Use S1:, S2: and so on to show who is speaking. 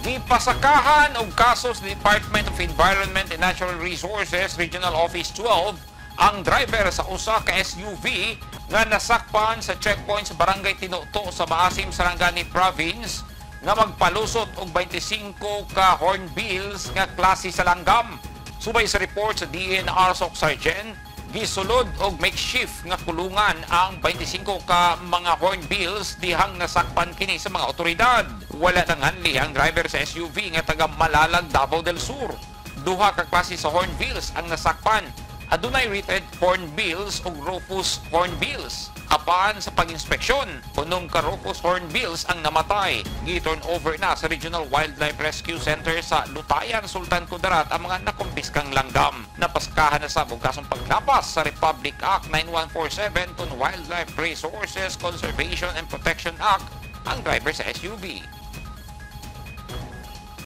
S1: Gipasakahan og kaso sa Department of Environment and Natural Resources Regional Office 12 ang driver sa usa ka SUV nga nasakpan sa checkpoint sa Barangay Tinuto sa Maasim, Sarangani Province nga magpalusot og 25 ka hornbills nga klase sa langgam. Subay sa report sa DENR Soccsksargen, gisulod og makeshift nga kulungan ang 25 ka mga hornbills dihang nasakpan kini sa mga otoridad. Wala nanghanli ang driver sa SUV nga taga Malalag, Davao del Sur. Duha ka klase sa hornbills ang nasakpan. Adunay wreathed hornbills ug rufous hornbills. Apan sa pag-inspeksyon, unom ka rufous hornbills ang namatay. Gi-turn over na sa Regional Wildlife Rescue Center sa Lutayan, Sultan Kudarat ang mga nakumpiskang langgam. Napasakahan na sab og kasong paglapas sa Republic Act 9147 kon Wildlife Resources Conservation and Protection Act ang driver sa SUV.